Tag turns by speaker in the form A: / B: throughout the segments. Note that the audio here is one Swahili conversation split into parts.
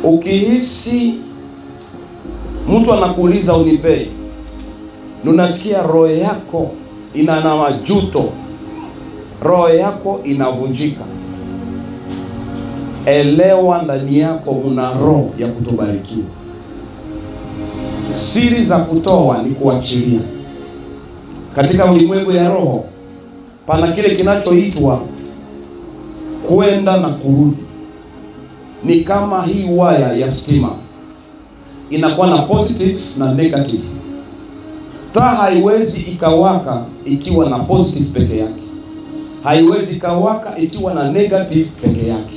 A: Ukihisi mtu anakuuliza unipei, nunasikia roho yako ina na majuto, roho yako inavunjika, elewa ndani yako una roho ya kutobarikiwa. Siri za kutoa ni kuachilia. Katika ulimwengu ya roho pana kile kinachoitwa kwenda na kurudi. Ni kama hii waya ya stima inakuwa na positive na negative. Taa haiwezi ikawaka ikiwa na positive peke yake, haiwezi ikawaka ikiwa na negative peke yake.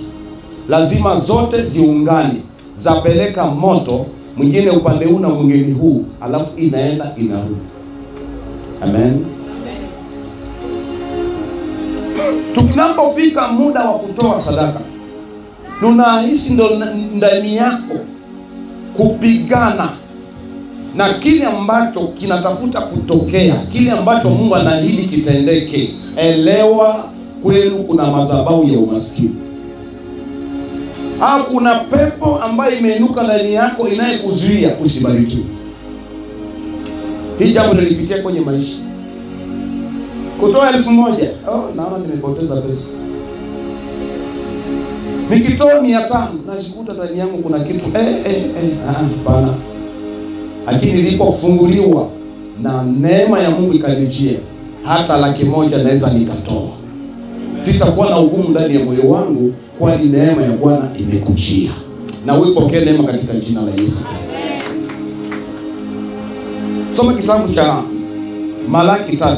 A: Lazima zote ziungane, zapeleka moto mwingine upande huu na mwingine huu, alafu inaenda inarudi. Amen. Tunapofika muda wa kutoa sadaka, nunahisi ndo ndani yako kupigana na kile ambacho kinatafuta kutokea, kile ambacho Mungu anaahidi kitendeke. Elewa, kwenu kuna madhabahu ya umaskini, au kuna pepo ambayo imeinuka ndani yako inayekuzuia usibarikiwe. Hii jambo nilipitia kwenye maisha. Kutoa 1000, oh, naona nimepoteza pesa. Nikitoa 500 najikuta ndani yangu kuna kitu hapana. Lakini nilipofunguliwa na neema ya Mungu ikanijia, hata 100,000 naweza nikatoa. Sitakuwa na ugumu ndani ya moyo wangu, kwani neema ya Bwana imekujia. Na wewe pokea neema katika jina la Yesu. Soma kitabu cha Malaki 3.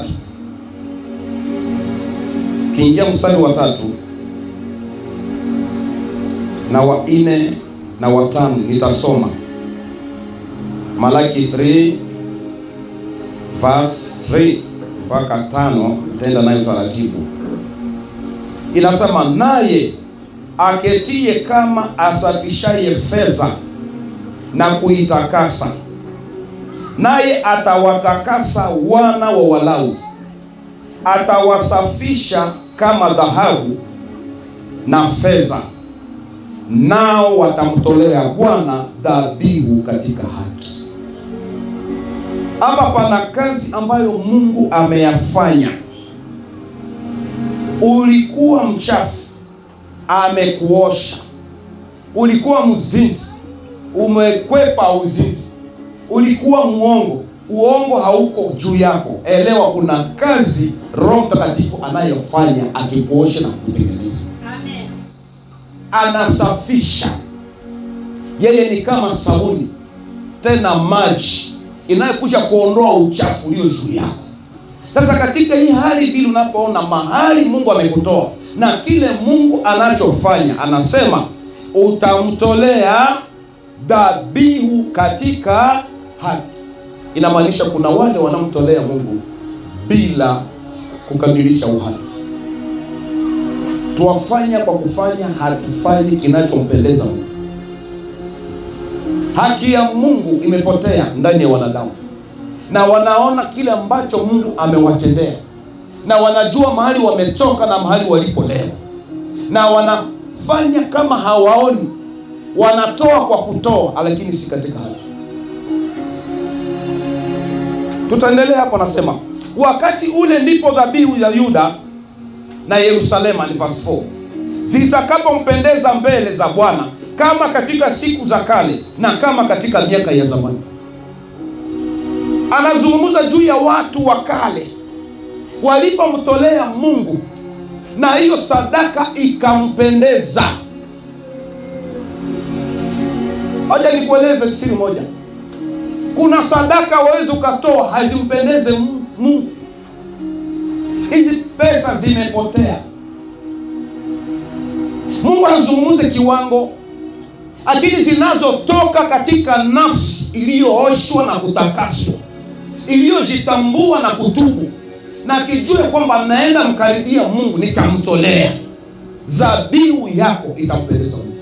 A: Kiingia mstari wa 3 na wa 4 na wa 5 nitasoma. Malaki 3 verse 3 mpaka 5, nitaenda nayo taratibu. Inasema, naye aketie kama asafishaye fedha na kuitakasa, naye atawatakasa wana wa Walawi, atawasafisha kama dhahabu na fedha, nao watamtolea Bwana dhabihu katika haki. Hapa pana kazi ambayo Mungu ameyafanya. Ulikuwa mchafu, amekuosha. Ulikuwa mzinzi, umekwepa uzinzi. Ulikuwa muongo, uongo hauko juu yako. Elewa kuna kazi Roho Mtakatifu anayofanya akikuosha na kukutengeneza. Amen. Anasafisha. Yeye ni kama sabuni, tena maji inayokuja kuondoa uchafu ulio juu yako. Sasa katika hii hali vile unapoona mahali Mungu amekutoa na kile Mungu anachofanya, anasema utamtolea dhabihu katika haki. Inamaanisha kuna wale wanamtolea Mungu bila kukamilisha uhaki. Tuwafanya kwa kufanya, hatufanyi kinachompendeza Mungu. Haki ya Mungu imepotea ndani ya wanadamu, na wanaona kile ambacho Mungu amewatendea, na wanajua mahali wametoka na mahali walipo leo, na wanafanya kama hawaoni. Wanatoa kwa kutoa, lakini si katika haki. Tutaendelea hapo. Nasema wakati ule ndipo dhabihu ya Yuda na Yerusalema, ni verse 4, zitakapompendeza mbele za Bwana, kama katika siku za kale na kama katika miaka ya zamani. Anazungumza juu ya watu wa kale walipomtolea Mungu na hiyo sadaka ikampendeza. Acha nikueleze siri moja. Kuna sadaka waweza ukatoa hazimpendeze Mungu. Hizi pesa zimepotea. Mungu anazungumza kiwango, akili zinazotoka katika nafsi iliyooshwa na kutakaswa, iliyojitambua na kutubu, na kijue kwamba naenda mkaribia Mungu, nitamtolea dhabihu yako, itampendeza Mungu.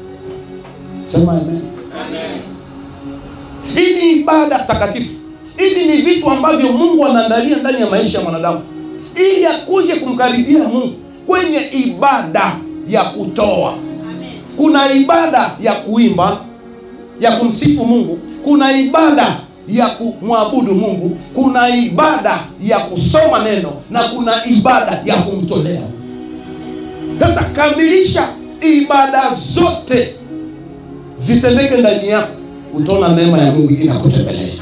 A: Sema amen. Amen. Hii ni ibada takatifu. Hivi ni vitu ambavyo Mungu anaandalia ndani ya maisha ya mwanadamu ili akuje kumkaribia Mungu kwenye ibada ya kutoa. Amen. Kuna ibada ya kuimba, ya kumsifu Mungu, kuna ibada ya kumwabudu Mungu, kuna ibada ya kusoma neno na kuna ibada ya kumtolea. Sasa kamilisha ibada zote zitendeke ndani yako, utaona neema ya Mungu inakutembelea.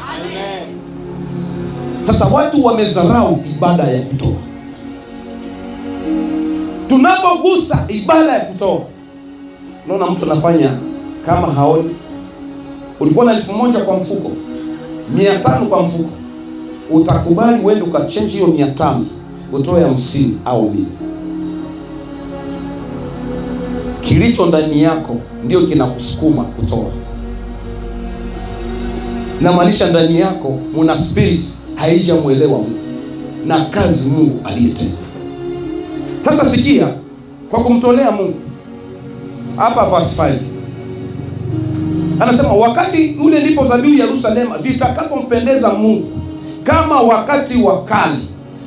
A: Sasa watu wamezarau ibada ya kutoa. Tunapogusa ibada ya kutoa, unaona mtu anafanya kama haoni. Ulikuwa na 1,000 kwa mfuko, 500 kwa mfuko, utakubali uende ukachange hiyo 500 utoe 50 au 100. Kilicho ndani yako ndio kinakusukuma kutoa. Na maanisha ndani yako muna spirit haijamuelewa Mungu na kazi Mungu aliyetenda. Sasa sikia, kwa kumtolea Mungu hapa verse 5 anasema, wakati ule ndipo dhabihu Yerusalemu zitakapompendeza Mungu kama wakati wa kale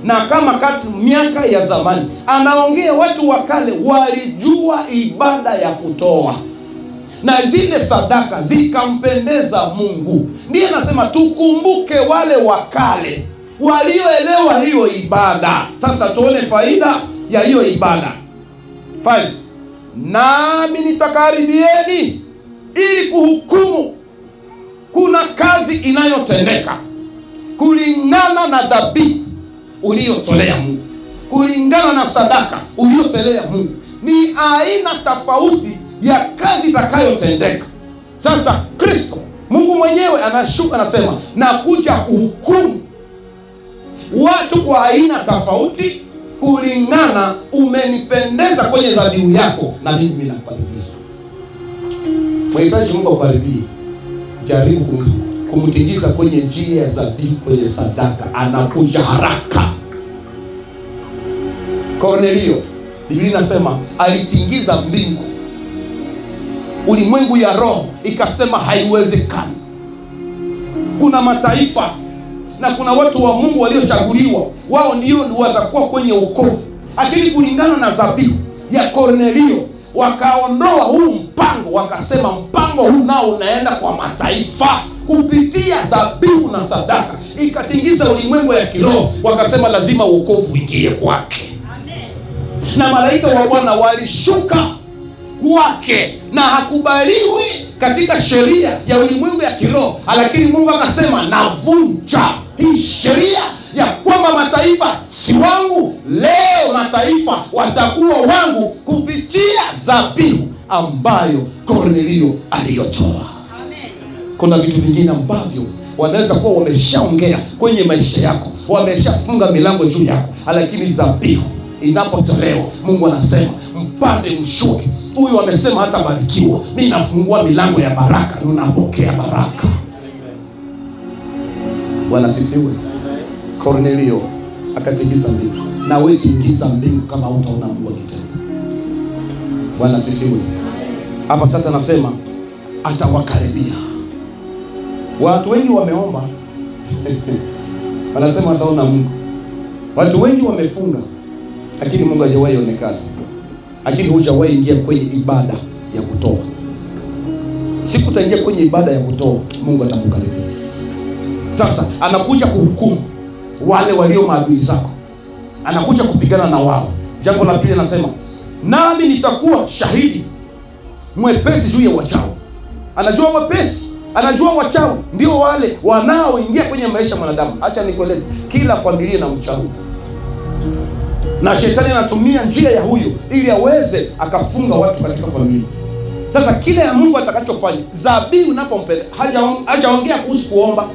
A: na kama kati miaka ya zamani. Anaongea watu wa kale walijua ibada ya kutoa na zile sadaka zikampendeza Mungu. Ndiye anasema tukumbuke wale wa kale walioelewa hiyo ibada. Sasa tuone faida ya hiyo ibada. 5. Nami nitakaribieni ili kuhukumu. Kuna kazi inayotendeka kulingana na dhabihu uliyotolea Mungu, kulingana na sadaka uliyotolea Mungu. Ni aina tofauti ya kazi itakayotendeka. Sasa Kristo Mungu mwenyewe anashuka, anasema nakuja kuhukumu watu kwa aina tofauti kulingana umenipendeza kwenye dhabihu yako na mimi nakukaribia. Mhitaji Mungu akukaribie, jaribu kumtingiza kwenye njia ya dhabihu, kwenye sadaka, anakuja haraka. Kornelio, Biblia inasema alitingiza mbingu, ulimwengu ya roho ikasema haiwezekani. Kuna mataifa na kuna watu wa Mungu waliochaguliwa, wao ndio watakuwa kwenye wokovu. Lakini kulingana na dhabihu ya Kornelio wakaondoa huu mpango, wakasema mpango huu nao unaenda kwa mataifa kupitia dhabihu na sadaka. Ikatingiza ulimwengu ya kiroho, wakasema lazima wokovu uingie kwake. Na malaika wa Bwana walishuka kwake na hakubaliwi katika sheria ya ulimwengu ya kiroho, lakini Mungu akasema navunja hii sheria ya kwamba mataifa si wangu, leo mataifa watakuwa wangu kupitia dhabihu ambayo Kornelio aliyotoa. Kuna vitu vingine ambavyo wanaweza kuwa wameshaongea kwenye maisha yako, wameshafunga milango juu yako, lakini dhabihu inapotolewa Mungu anasema mpande mshuke. Huyu amesema hata barikiwa, mimi nafungua milango ya baraka, unapokea baraka. Bwana sifiwe. Kornelio akatingiza mbingu, na wewe tingiza mbingu kama utaona Mungu akitenda. Bwana sifiwe. Hapa sasa nasema atawakaribia. Watu wengi wameomba wanasema wataona Mungu. Watu wengi wamefunga, lakini Mungu hajawahi onekana. Lakini hujawahi ingia kwenye ibada ya kutoa. Siku utaingia kwenye ibada ya kutoa, Mungu atakukaribia. Sasa anakuja kuhukumu wale walio maadui zako, anakuja kupigana na wao. Jambo la pili anasema nami nitakuwa shahidi mwepesi juu ya wachawi. Anajua mwepesi, anajua wachawi ndio wale wanaoingia kwenye maisha ya mwanadamu. Acha nikueleze, kila familia ina mchawi, na shetani anatumia njia ya huyu ili aweze akafunga watu katika familia. Sasa kile ya Mungu atakachofanya, dhabihu unapompeleka, hajaongea kuhusu kuomba.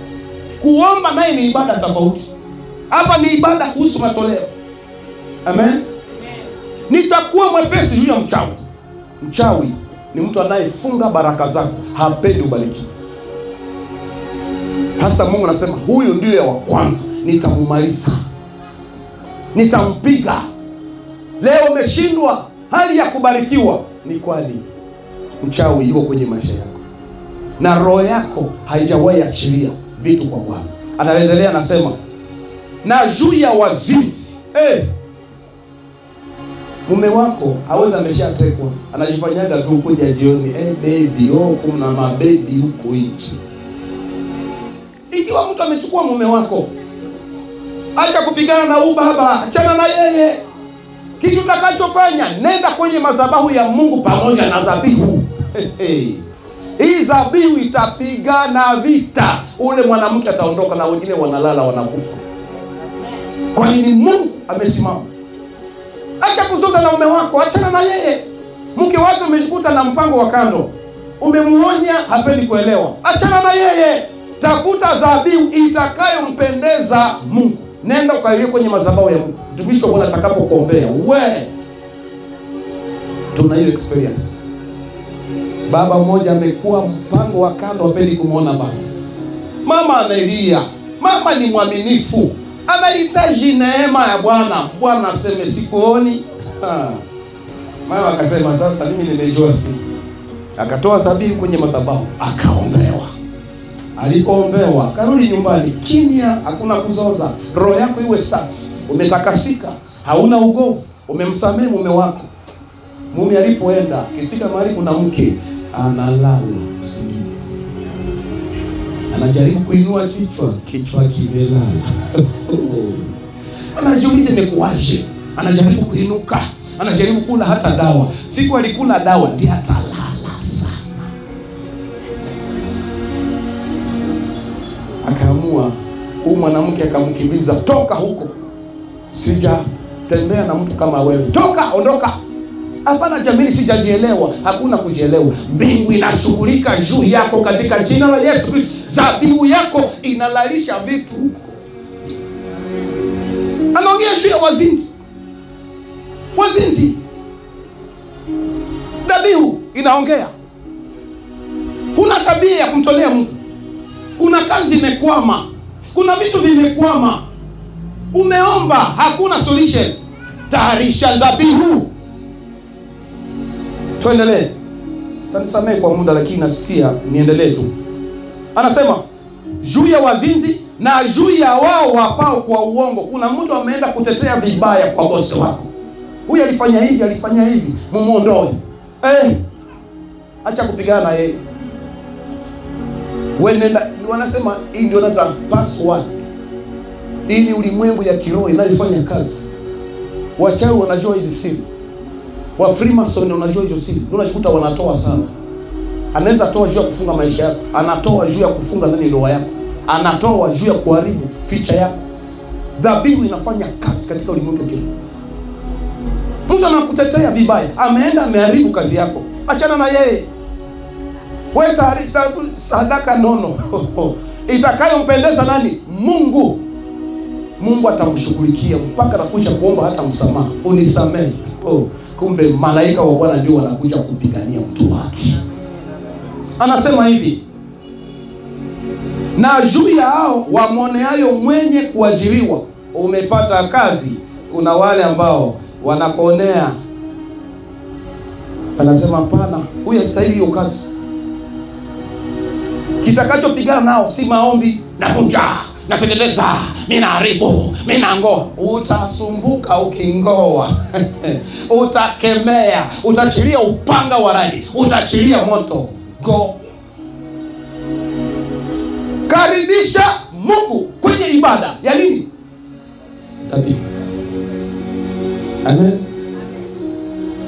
A: Kuomba naye ni ibada tofauti. Hapa ni ibada kuhusu matoleo. Amen. Nitakuwa mwepesi juu ya mchawi. Mchawi ni mtu anayefunga baraka zako, hapendi ubarikiwe. Hasa Mungu anasema huyu ndiye wa kwanza, nitamumaliza, nitampiga. Leo umeshindwa hali ya kubarikiwa, ni kwani mchawi yuko kwenye maisha yako na roho yako haijawahi achilia vitu kwa Bwana. Anaendelea anasema na juu ya wazinzi. Mume wako aweza ameshatekwa, anajifanyaga tu kuja jioni, eh, baby, oh, kuna mabebi huko nje. Ikiwa mtu amechukua mume wako, acha kupigana na huu baba, achana na yeye. Kitu utakachofanya, nenda kwenye madhabahu ya Mungu pamoja na dhabihu. Hii dhabihu itapigana vita, ule mwanamke ataondoka na wengine wanalala wanakufa. Kwa nini? Mungu amesimama. Acha kuzuza na mume wako, achana na yeye. Mke wako umejikuta na mpango wa kando, umemuonya, hapendi kuelewa, achana na yeye. Tafuta dhabihu itakayompendeza Mungu, nenda ukailie kwenye madhabahu ya Mungu. Mtumishi wa Bwana atakapokuombea we, tuna hiyo experience. Baba mmoja amekuwa mpango wa kando, hapendi kumwona baba. Mama analia, mama ni mwaminifu, anahitaji neema ya Bwana. Bwana aseme sikuoni. Mama akasema sasa mimi nimejua si. Akatoa dhabihu kwenye madhabahu, akaombewa. Alipoombewa karudi nyumbani kimya, hakuna kuzoza. Roho yako iwe safi, umetakasika, hauna ugovu, umemsamehe mume wako. Mume alipoenda, akifika mahali kuna mke analala usingizi, anajaribu kuinua kichwa, kichwa kimelala. Anajiuliza imekuwaje? Anajaribu kuinuka, anajaribu kula hata dawa. Siku alikula dawa ndiye atalala sana. Akaamua huyu mwanamke akamkimbiza, toka huko, sijatembea na mtu kama wewe, toka, ondoka. Hapana jamii, sijajielewa. Hakuna kujielewa. Mbingu inashughulika juu yako katika jina la Yesu Kristo. Zabihu yako inalalisha vitu huko. Anaongea juu ya wazinzi, wazinzi. Dhabihu inaongea. Kuna tabia ya kumtolea Mungu, kuna kazi imekwama, kuna vitu vimekwama, umeomba hakuna solution. Tayarisha dhabihu. Tuendelee, tanisamehe kwa muda, lakini nasikia niendelee tu. Anasema juu ya wazinzi na juu ya wao wapao kwa uongo. Kuna mtu ameenda kutetea vibaya kwa bosi wako, huyu alifanya hivi, alifanya hivi, mumuondoe. Acha kupigana na yeye. Wewe nenda, wanasema hii ndio ndio password. Hii ni ulimwengu ya kiroho inayofanya kazi. Wachawi wanajua hizi siri, wa Freemason wanajua hizo siri, ndio unajikuta wanatoa sana. Anaweza toa juu ya kufunga maisha yako, anatoa juu ya kufunga ndani ndoa yako, anatoa juu ya kuharibu ficha yako. Dhabihu inafanya kazi katika ulimwengu wa kiroho. Mtu anakutetea vibaya, ameenda ameharibu kazi yako, achana na yeye. Wewe tayarisha sadaka nono itakayompendeza nani? Mungu. Mungu atamshughulikia mpaka atakuja kuomba hata msamaha, unisamehe. Oh, kumbe malaika wa Bwana ndio wanakuja kupigania mtu wake. Anasema hivi, na juu ya hao wamwoneayo mwenye kuajiriwa. Umepata kazi, kuna wale ambao wanakuonea, anasema hapana, huyu hastahili hiyo kazi. Kitakachopigana nao si maombi, navunja, natengeneza, mimi naharibu, mimi nangoa. Utasumbuka ukingoa. Utakemea, utachilia upanga wa radi, utachilia moto. Go. Karibisha Mungu kwenye ibada ya nini? Dhabihu. Amen.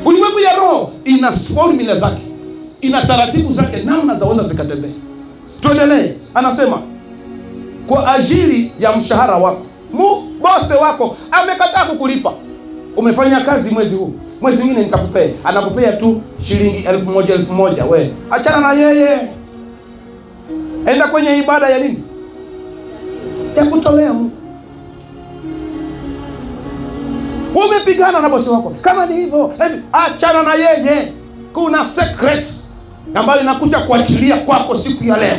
A: Ulimwengu ya roho ina formula zake, ina taratibu zake, namna zaweza zikatembea. Tuendelee. Anasema kwa ajili ya mshahara wako, bose wako amekataa kukulipa. Umefanya kazi mwezi huu, mwezi mwingine nitakupea. Anakupea tu shilingi 1,000 1,000. We achana na yeye, enda kwenye ibada ya nini? Ya kutolea Mungu. Umepigana na bosi wako, kama ni hivyo, achana na yeye. Kuna secrets ambayo inakuja kuachilia kwako siku ya leo,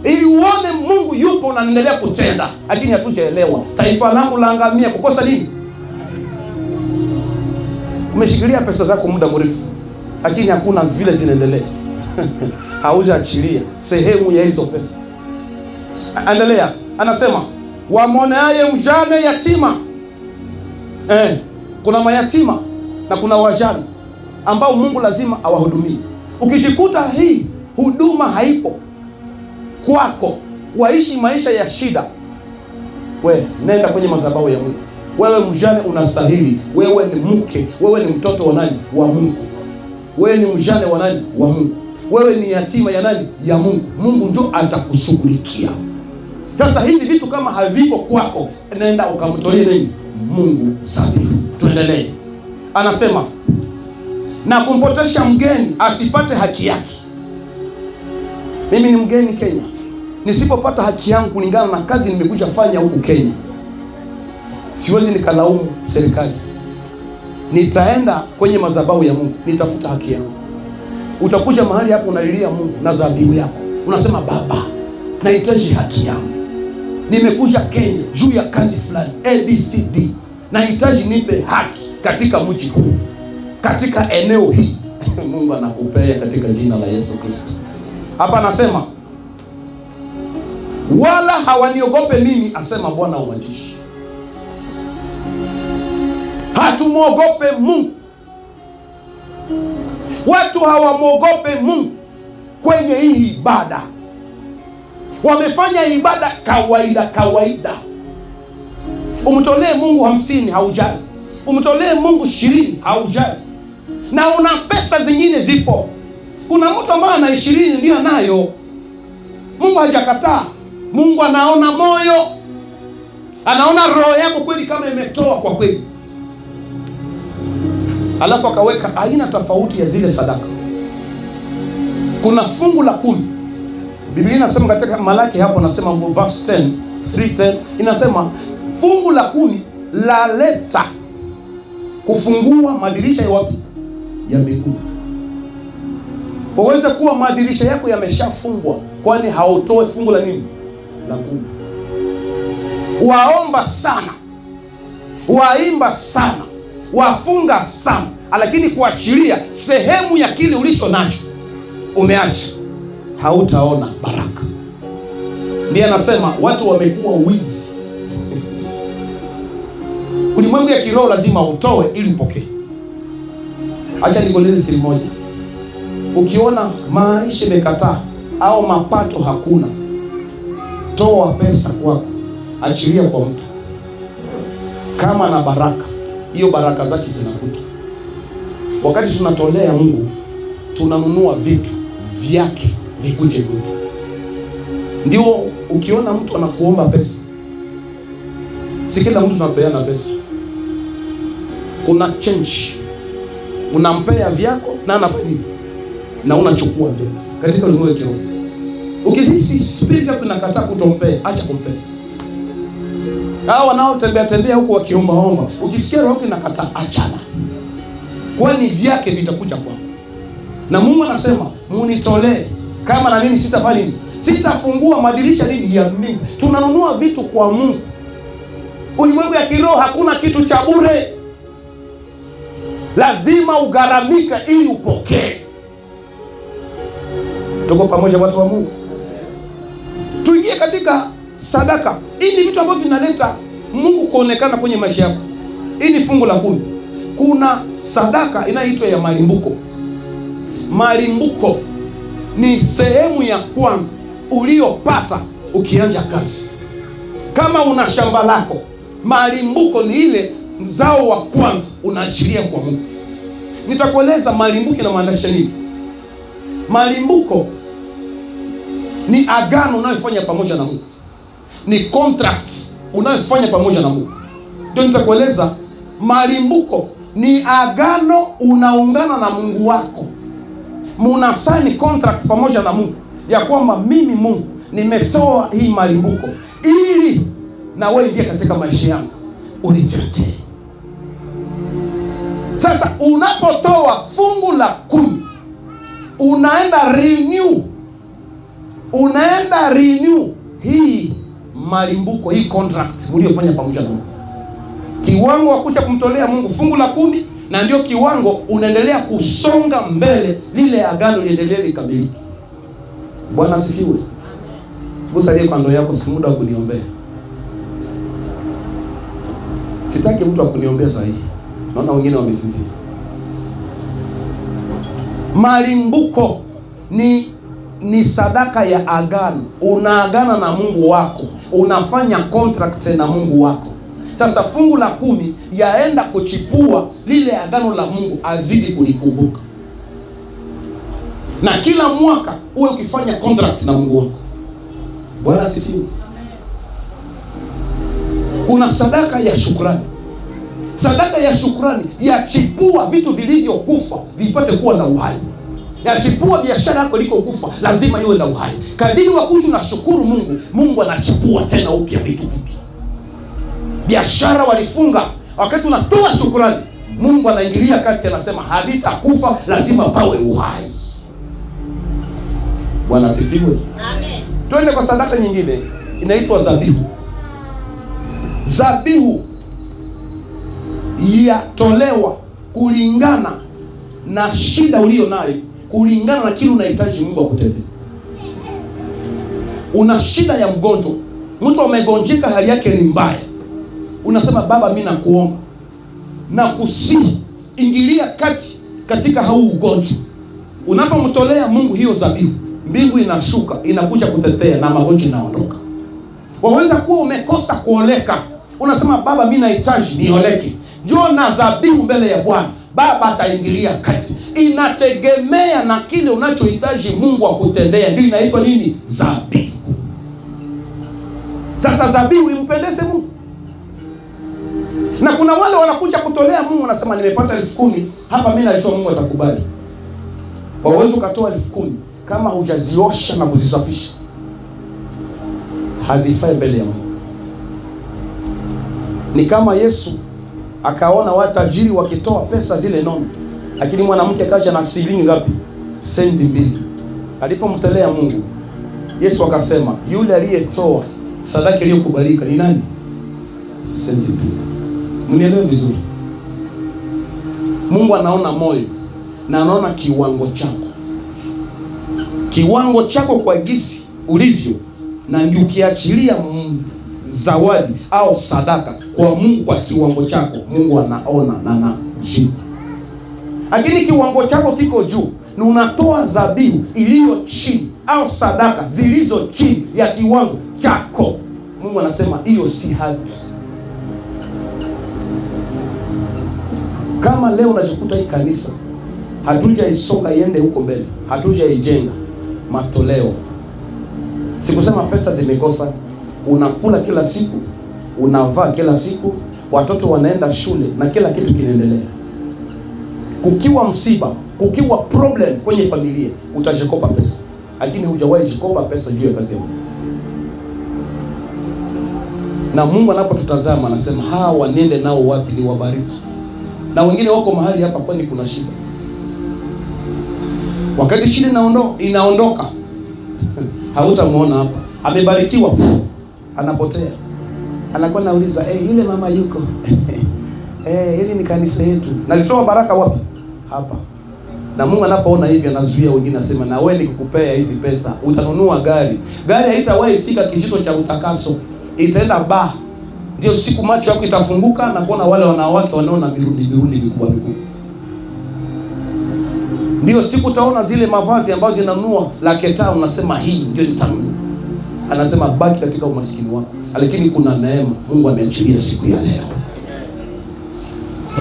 A: ili uone Mungu yupo na anaendelea kutenda. Lakini hatujaelewa. Taifa langu laangamia kukosa nini? Umeshikilia pesa zako muda mrefu, lakini hakuna vile zinaendelea. Haujaachilia sehemu ya hizo pesa. Endelea. Anasema wamwoneaye mjane yatima. Kuna mayatima na kuna wajane ambao Mungu lazima awahudumie. Ukijikuta hii huduma haipo kwako, waishi maisha ya shida, we nenda kwenye madhabahu ya Mungu. Wewe mjane unastahili, wewe ni mke, wewe ni mtoto wa nani? Wa Mungu. Wewe ni mjane wa nani? Wa Mungu. Wewe ni yatima ya nani? Ya Mungu. Mungu ndio atakushughulikia. Sasa hivi vitu kama haviko kwako, nenda ukamtolee nini? Mungu dhabihu. Tuendelee. Anasema na kumpotesha mgeni asipate haki yake. Mimi ni mgeni Kenya, nisipopata haki yangu kulingana na kazi nimekuja fanya huku Kenya, siwezi nikalaumu serikali. Nitaenda kwenye madhabahu ya Mungu, nitafuta haki yangu. Utakuja mahali hapo unalilia Mungu na dhabihu yako, unasema Baba, nahitaji haki yangu, nimekuja Kenya juu ya kazi fulani ABCD, nahitaji nipe haki katika mji huu, katika eneo hii. Mungu anakupea katika jina la Yesu Kristo. Hapa anasema wala hawaniogope mimi, asema Bwana wa majeshi. Hatumwogope Mungu. Watu hawamwogope Mungu kwenye hii ibada. Wamefanya ibada kawaida kawaida. Umtolee Mungu 50 haujali, umtolee Mungu 20 haujali, na una pesa zingine zipo. Kuna mtu ambaye ana 20 ndio anayo. Mungu hajakataa. Mungu anaona moyo, anaona roho yako kweli kama imetoa kwa kweli. Alafu akaweka aina tofauti ya zile sadaka. Kuna fungu la 10. Biblia inasema katika Malaki hapo, nasema verse 10, 3:10 inasema fungu la 10 laleta kufungua madirisha ya wapi? Ya mbinguni. Waweza kuwa madirisha yako yameshafungwa, kwani hautoe fungu la nini? La 10. Waomba sana, waimba sana, wafunga sana, lakini kuachilia sehemu ya kile ulicho nacho umeacha, hautaona baraka. Ndiye anasema watu wamekuwa wizi. Ulimwengu ya kiroho lazima utoe ili upokee. Acha nikueleze siri moja. Ukiona maisha imekataa au mapato hakuna, toa pesa kwako, achilia kwa mtu. Kama na baraka, hiyo baraka zake zinakuja. Wakati tunatolea Mungu, tunanunua vitu vyake vikuje kwetu. Ndio ukiona mtu anakuomba pesa, si kila mtu tunapeana pesa. Kuna change, unampea vyako na anafanya nini? Na unachukua vyako katika ulimwengu wa kiroho. Ukihisi spirit yako inakataa kutompea, acha kumpea. Hao wanaotembea tembea huko wakiomba omba, ukisikia roho yako inakataa, achana, kwani vyake vitakuja kwako. Na Mungu anasema munitolee, kama na mimi sitafanya nini? Sitafungua madirisha nini ya mbingu. Tunanunua vitu kwa Mungu. Ulimwengu ya kiroho hakuna kitu cha bure. Lazima ugharamika ili upokee. Tuko pamoja watu wa Mungu? Tuingie katika sadaka. Hii ni vitu ambavyo vinaleta Mungu kuonekana kwenye maisha yako. Hii ni fungu la 10. Kuna sadaka inayoitwa ya malimbuko. Malimbuko ni sehemu ya kwanza uliyopata ukianza kazi. Kama una shamba lako, malimbuko ni ile mzao wa kwanza unaachilia kwa Mungu. Nitakueleza malimbuko inamaanisha nini. Malimbuko ni agano unayofanya pamoja na Mungu, ni contract unayofanya pamoja na Mungu. Ndio nitakueleza malimbuko ni agano, unaungana na Mungu wako, munasaini contract pamoja na Mungu ya kwamba mimi Mungu nimetoa hii malimbuko ili na wewe ingie katika maisha yangu unitetee. Sasa unapotoa fungu la 10 unaenda renew, unaenda renew hii malimbuko, hii contract uliyofanya pamoja na Mungu. Kiwango wa kucha kumtolea Mungu fungu la 10, na ndio kiwango unaendelea kusonga mbele, lile agano liendelee likamilike. Bwana asifiwe. Gusa ile kando yako, si muda wa kuniombea. Sitaki mtu akuniombea sahihi. Naona wengine wamesinzia. Malimbuko ni sadaka ya agano. Unaagana na Mungu wako, unafanya contract na Mungu wako. Sasa fungu la 10 yaenda kuchipua lile agano la Mungu, azidi kulikumbuka. Na kila mwaka uwe ukifanya contract na Mungu wako. Bwana asifiwe. Kuna sadaka ya shukrani. Sadaka ya shukrani yachipua vitu vilivyokufa vipate kuwa na uhai. Yachipua biashara yako ilikokufa, lazima iwe na uhai. Kadiri wakuju na shukuru Mungu, Mungu anachipua tena upya vitu vipya. Biashara walifunga, wakati unatoa shukrani, Mungu anaingilia kati, anasema havitakufa, lazima pawe uhai. Bwana asifiwe.
B: Amen.
A: Twende kwa sadaka nyingine inaitwa zabihu. Zabihu yatolewa kulingana na shida uliyo nayo, kulingana na kile unahitaji Mungu akutendee. Una shida ya mgonjwa, mtu amegonjeka, hali yake ni mbaya, unasema Baba, mimi nakuomba na kusihi, ingilia kati katika huu ugonjwa. Unapomtolea Mungu hiyo zabihu, mbingu inashuka, inakuja kutetea na magonjwa inaondoka. Waweza kuwa umekosa kuoleka, unasema Baba, mimi nahitaji nioleke, njoo na zabihu mbele ya Bwana, Baba ataingilia kati. Inategemea na kile unachohitaji Mungu akutendea, ndio inaitwa nini? Zabihu. Sasa zabihu impendeze Mungu. Na kuna wale wanakuja kutolea Mungu, wanasema nimepata 10,000 hapa, mimi najua Mungu atakubali. Waweza ukatoa 10,000 kama hujaziosha na kuzisafisha, hazifai mbele ya Mungu. Ni kama Yesu akaona watajiri wakitoa pesa zile nono, lakini mwanamke kaja na shilingi ngapi? Senti 2. Alipomtolea Mungu, Yesu akasema yule aliyetoa sadaka iliyokubalika ni nani? Senti 2. Mnielewe vizuri. Mungu anaona moyo na anaona kiwango chako. Kiwango chako kwa gisi ulivyo, na ndio ukiachilia zawadi au sadaka kwa Mungu kwa kiwango chako, Mungu anaona na anajibu. Lakini kiwango chako kiko juu na unatoa zabihu iliyo chini au sadaka zilizo chini ya kiwango chako, Mungu anasema hiyo si haki. Kama leo unajikuta hii kanisa hatujaisonga iende huko mbele, hatujaijenga matoleo, sikusema pesa zimekosa. Unakula kila siku, unavaa kila siku, watoto wanaenda shule na kila kitu kinaendelea. Kukiwa msiba, kukiwa problem kwenye familia, utajikopa pesa, lakini hujawahi jikopa pesa juu ya kazi ya Mungu. Na Mungu anapotutazama anasema hawa nende nao wapi niwabariki. Na wengine wako mahali hapa kwani kuna shida. Wakati shida inaondoka hautamuona hapa. Amebarikiwa, anapotea. Anakuwa nauliza, yule mama yuko? Hili ni kanisa yetu. Nalitoa baraka wapi? Hapa. Na Mungu anapoona hivi anazuia wengine, anasema na wewe nikikupea hizi pesa utanunua gari. Gari haitawahi fika kijito cha utakaso. Itaenda ba. Ndio siku macho yako itafunguka na kuona wale wanawake wanaona mirundi mikubwa mikubwa. Ndio siku utaona zile mavazi ambazo zinanunua laki tano, unasema hii ndio nitanunua. Anasema baki katika umaskini wako. Lakini kuna neema Mungu ameachilia siku ya leo.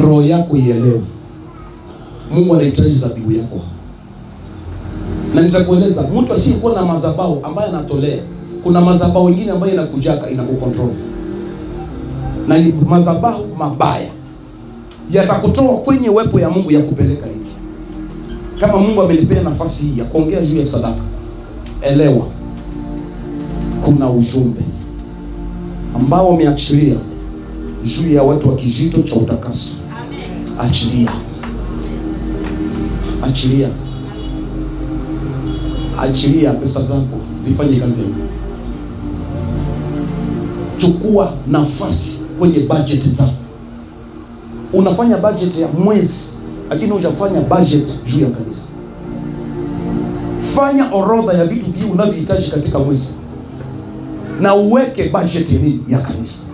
A: Roho yako ielewe. Mungu anahitaji zabihu yako. Na nitakueleza mtu asiyekuwa na madhabahu ambaye anatolea, kuna madhabahu nyingine ambayo inakujaka inakucontrol. Na ni madhabahu mabaya yatakutoa kwenye uwepo ya Mungu ya kupeleka hivi. Kama Mungu amenipea nafasi hii ya kuongea juu ya sadaka, elewa kuna ujumbe ambao umeachilia juu ya watu wa kijito cha utakaso. Achilia. Achilia. Achilia pesa zako zifanye kazi. Chukua nafasi kwenye budget zako. Unafanya budget ya mwezi, lakini hujafanya budget juu ya kanisa. Fanya orodha ya vitu vingi unavyohitaji katika mwezi na uweke budget ya kanisa.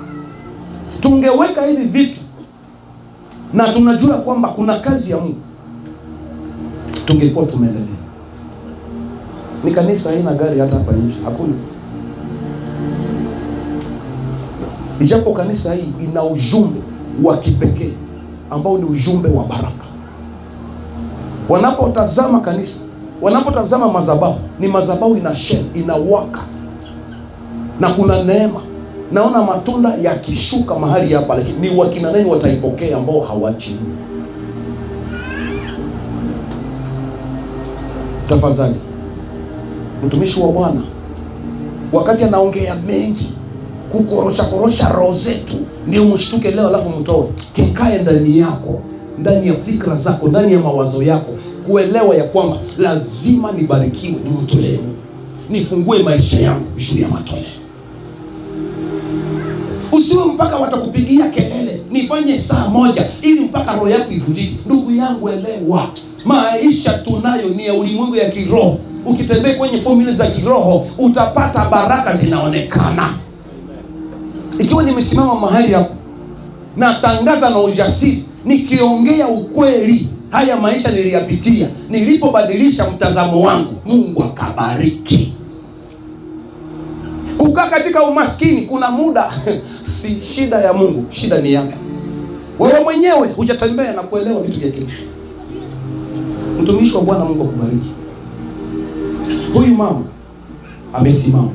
A: Tungeweka hivi vitu na tunajua kwamba kuna kazi ya Mungu, Tungekuwa tumeendelea. Ni kanisa haina gari hata hapa nje, hakuna. Ijapo kanisa hii ina ujumbe wa kipekee ambao ni ujumbe wa baraka. Wanapotazama kanisa, wanapotazama madhabahu, ni madhabahu ina shine, inawaka. Na kuna neema. Naona matunda yakishuka mahali hapa, lakini ni wakina nani wataipokea ambao hawajui? Tafadhali, mtumishi wa Bwana wakati anaongea mengi kukorosha korosha roho zetu, ndio mshtuke leo alafu mtoe. Kikae ndani yako, ndani ya fikra zako, ndani ya mawazo yako, kuelewa ya kwamba lazima nibarikiwe, nimtolee, nifungue maisha yangu juu ya matoleo. Usiwe mpaka watakupigia kelele nifanye saa moja ili mpaka roho yako ivunjike. Ndugu yangu, elewa, maisha tunayo ni ya ulimwengu ya kiroho. Ukitembea kwenye formula za kiroho utapata baraka zinaonekana. Ikiwa nimesimama mahali hapo natangaza na ujasiri nikiongea ukweli, haya maisha niliyapitia, nilipobadilisha mtazamo wangu Mungu akabariki. Kukaa katika umaskini kuna muda si shida ya Mungu, shida ni yako wewe mwenyewe, hujatembea na kuelewa vitu vya kiroho. Mtumishi wa Bwana, Mungu akubariki. Huyu mama amesimama.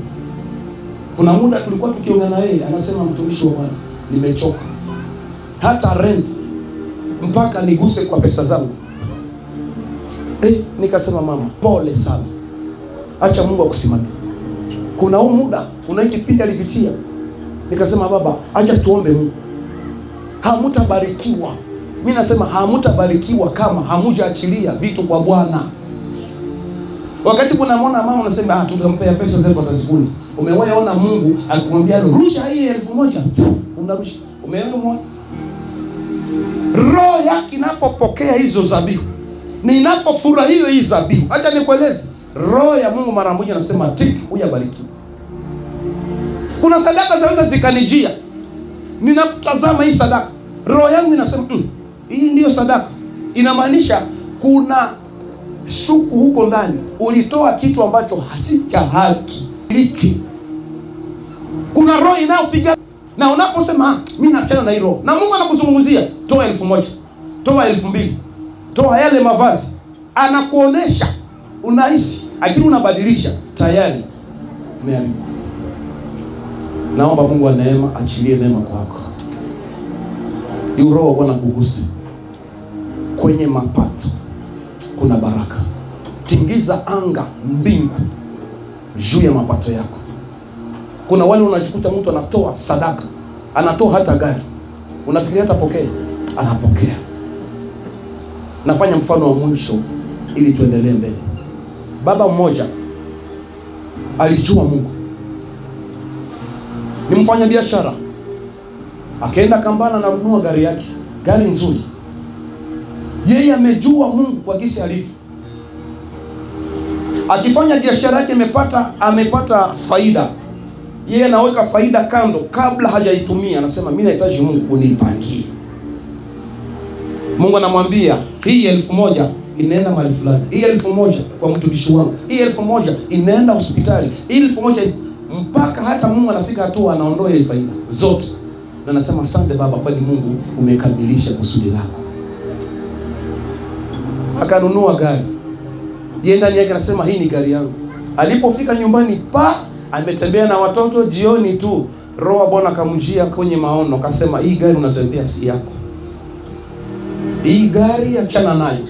A: Kuna muda tulikuwa tukiongea na yeye, anasema mtumishi wa Bwana, nimechoka. Hata rent mpaka niguse kwa pesa zangu. Nikasema mama, pole sana. Acha Mungu akusimamie. Kuna huu muda, kuna hiki kipindi alipitia. Nikasema baba, acha tuombe Mungu. Hamtabarikiwa. Mimi nasema hamtabarikiwa kama hamujaachilia vitu kwa Bwana. Wakati kuna mwana mama unasema tutampea pesa zetu atazikuni. Umewahi ona Mungu akikwambia rusha hii 1000? Unarusha. Umewahi muona? Roho yake inapopokea hizo zabihu, ninapofurahia hii zabihu, acha nikueleze, roho ya Mungu mara moja anasema tik, huyu abarikiwe. Kuna sadaka zaweza zikanijia. Ninapotazama hii sadaka, roho yangu inasema hii ndiyo sadaka. Inamaanisha kuna shuku huko ndani, ulitoa kitu ambacho si cha haki. Kuna roho inayopiga, na unaposema mimi naachana na hii roho, na Mungu anakuzungumzia, toa 1000, toa 2000, toa yale mavazi, anakuonesha, unahisi, lakini unabadilisha, tayari umeharibu. Naomba Mungu wa neema achilie neema kwako. Hiyo roho Bwana kuguse kwenye mapato, kuna baraka. Tingiza anga mbingu juu ya mapato yako. Kuna wale unajikuta mtu anatoa sadaka, anatoa hata gari, unafikiria atapokea? Anapokea. Nafanya mfano wa mwisho ili tuendelee mbele. Baba mmoja alijua Mungu, ni mfanya biashara. Akaenda Kambala na kununua gari yake, gari nzuri. Yeye amejua Mungu kwa jinsi alivyo. Akifanya biashara yake amepata faida. Yeye anaweka faida kando kabla hajaitumia, anasema mimi nahitaji Mungu unipangie. Mungu anamwambia hii 1000 inaenda mahali fulani, hii 1000 kwa mtumishi wangu, hii 1000 inaenda hospitali, hii 1000, mpaka hata Mungu anafika hatua anaondoa ile faida zote. Na anasema asante baba, kwani Mungu umekamilisha kusudi lako. Akanunua gari. Yeye ndani yake anasema hii ni gari yangu. Alipofika nyumbani ametembea na watoto jioni tu, roho Bwana akamjia kwenye maono, akasema hii gari unatembea si yako. Hii gari achana nayo.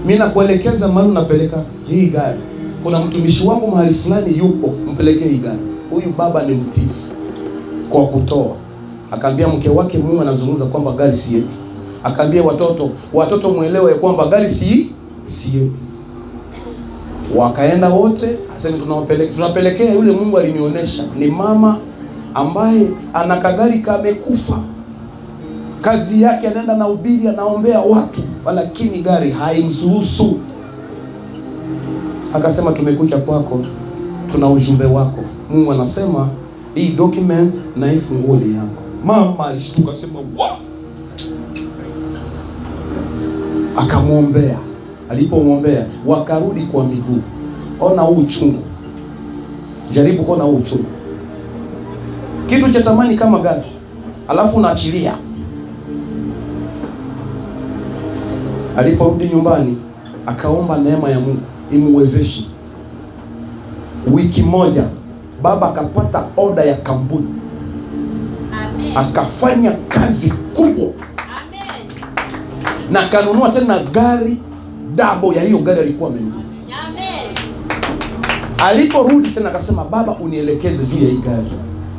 A: Mimi nakuelekeza mahali unapeleka hii gari. Kuna mtumishi wangu mahali fulani yupo, mpelekee hii gari. Huyu baba ni mtiifu kwa kutoa. Akaambia mke wake, Mungu anazungumza kwamba gari si yetu. Akaambia watoto, watoto muelewe kwamba gari si yetu. Wakaenda wote, asema tunapelekea yule Mungu alinionyesha ni mama ambaye ana kagari kamekufa. Kazi yake anaenda na ubiri, anaombea watu, lakini gari haimruhusu. Akasema tumekuja kwako, tuna ujumbe wako. Mungu anasema hii document na hii funguo ni yako. Mama alishtuka, sema wa. Akamwombea. Alipomwombea wakarudi kwa miguu. Ona huu uchungu, jaribu kuona huu uchungu, kitu cha thamani kama gari, alafu unaachilia. Aliporudi nyumbani akaomba neema ya Mungu imuwezeshe. Wiki moja baba akapata oda ya kampuni. Amen. Akafanya kazi kubwa. Amen. Na akanunua tena gari double ya hiyo gari alikuwa amenunua. Amen. Aliporudi tena akasema, baba unielekeze juu ya hii gari.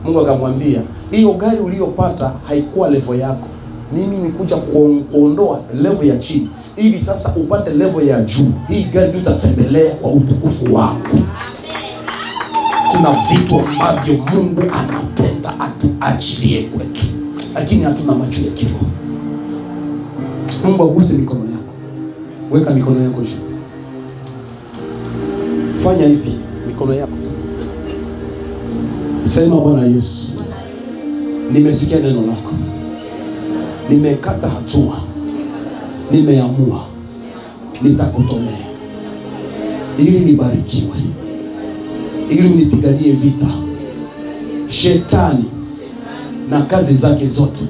A: Mungu akamwambia, hiyo gari uliyopata haikuwa level yako. Mimi nikuja kuondoa level ya chini ili sasa upate level ya juu. Hii gari utatembelea kwa utukufu wangu. Kuna vitu ambavyo Mungu anapenda atuachilie kwetu, lakini hatuna macho ya kiroho. Mungu aguse mikono yako. Weka mikono yako juu. Fanya hivi mikono yako. Sema, Bwana Yesu, nimesikia neno lako, nimekata hatua, nimeamua nitakutolea ili nibarikiwe, ili unipiganie vita shetani na kazi zake zote,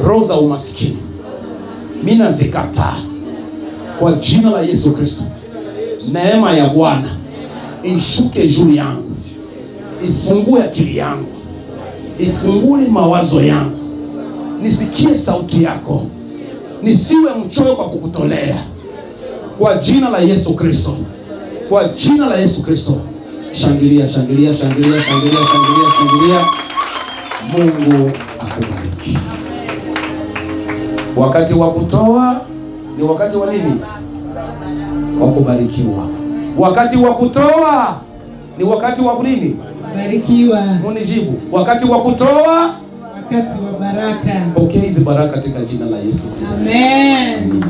A: roho za umaskini mimi nazikataa kwa jina la Yesu Kristo. Neema ya Bwana ishuke juu yangu, ifungue akili yangu, ifungue mawazo yangu, nisikie sauti yako, nisiwe mchoyo kwa kukutolea, kwa jina la Yesu Kristo, kwa jina la Yesu Kristo. Shangilia, shangilia, shangilia, shangilia, shangilia, shangilia. Mungu akubariki. Wakati wa kutoa ni wakati wa nini? Wa kubarikiwa. Wakati wa kutoa ni wakati wa nini?
B: Barikiwa.
A: Munijibu. Wakati wa kutoa,
B: wakati wa baraka.
A: Pokea hizi baraka katika jina la Yesu Kristo.
B: Amen.
A: Amen.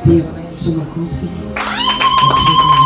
C: Pia Yesu makofi.